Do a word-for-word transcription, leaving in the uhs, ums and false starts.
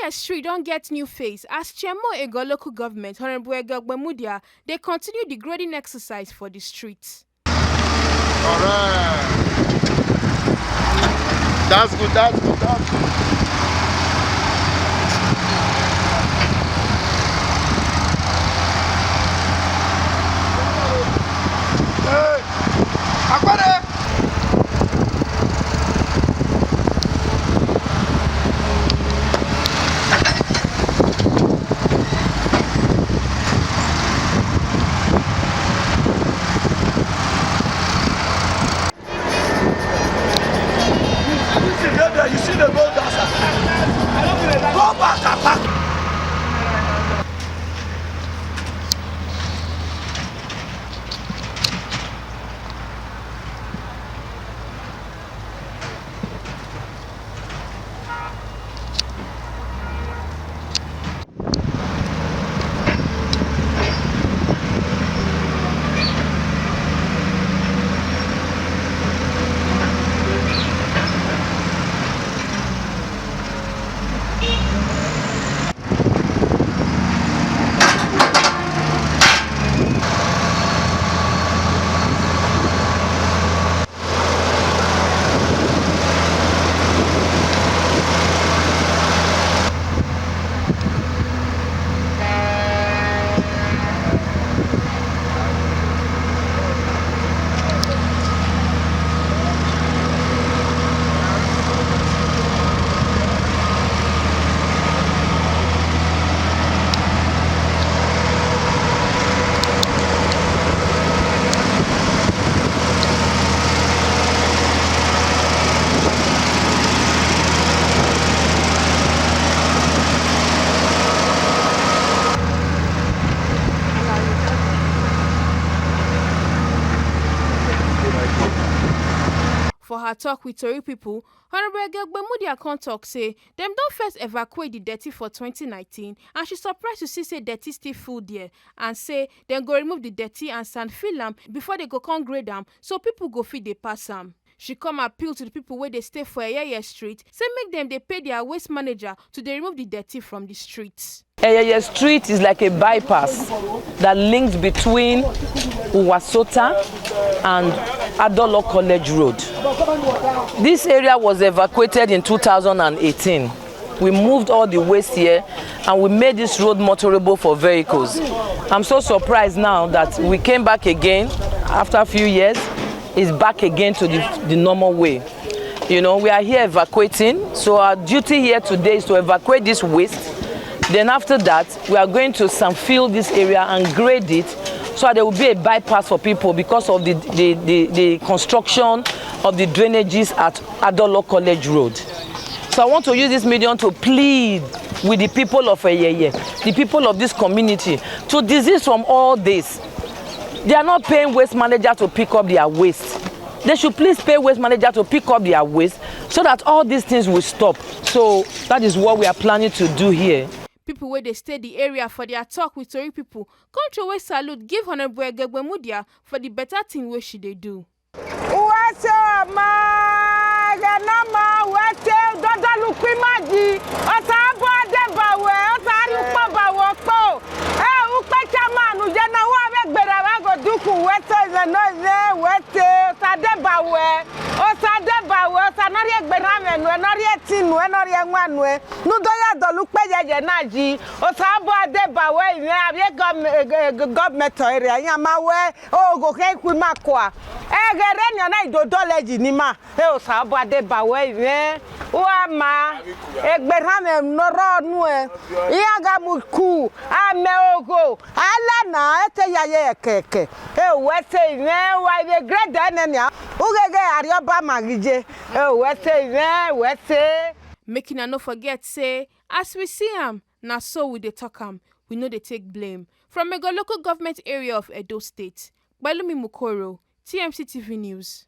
Yeye Street don get new face as Chairman Ego Local Government, Honorable Ege Ogbemudia, dey continue the grading exercise for the street. That's good, that's good, that's good. Hey! Agbade! Everything dey there, you see the gold dancer. Go back and pack. For her talk with Tori people, Honorable Ege Ogbemudia come talk say dem don first evacuate the dirty for twenty nineteen, and she surprised to see say dirty still full there, and say dem go remove the dirty and sand fill am before they go come grade am, so people go fit dey pass am. She come appeal to the people wey dey stay for Eyeye Street, say make dem dey pay their waste manager to dey remove the dirty from the street. Eyeye Street is like a bypass that links between Uwasota and Adolo College Road. This area was evacuated in two thousand and eighteen. We moved all the waste here and we made this road motorable for vehicles. I'm so surprised now that we came back again after a few years. It's back again to the, the normal way. You know, we are here evacuating, so our duty here today is to evacuate this waste. Then after that, we are going to sand fill this area and grade it so that there will be a bypass for people because of the, the, the, the construction of the drainages at Adolo College Road. So I want to use this medium to plead with the people of Eyeye, the people of this community, to desist from all this. They are not paying waste manager to pick up their waste. They should please pay waste manager to pick up their waste so that all these things will stop. So that is what we are planning to do here. People wey dey stay the area for their talk with Tori people come throway salute give Honorable Egegbe Mudia for the better thing wey she dey do. Uwase ọma, gana ma wete dodo lukwi maji, ọsa abo ade bawe, ọsa ari ukpo bawe okpo. E ukpe chama anu je na wa be gbera wa go duku wete ze no ze wete, ọsa ade bawe, ọsa ade bawe, ọsa nori egbera me nu, nori eti nu, nori enwa nu. Nu do ya do lukpe je je na ji, ọsa abo ade bawe ime, abi government area, ya ma we, ogo ke kwi ma kwa. Egere ni na ido dole ji ni ma. E ọsa abo ade bawe ime. Wa ma. Egbera me noro nu e. Iya ga mu ku. Ame ogo. Ala na ete ya ye keke. E wete ime wa ibe grade ne ni. Ugege ari oba magije. E wete ime, wete. Make una no forget say, as we see am, na so we dey talk am. We no dey take blame. From Ego Local Government Area of Edo State, Balumi Mukoro, T M C T V News.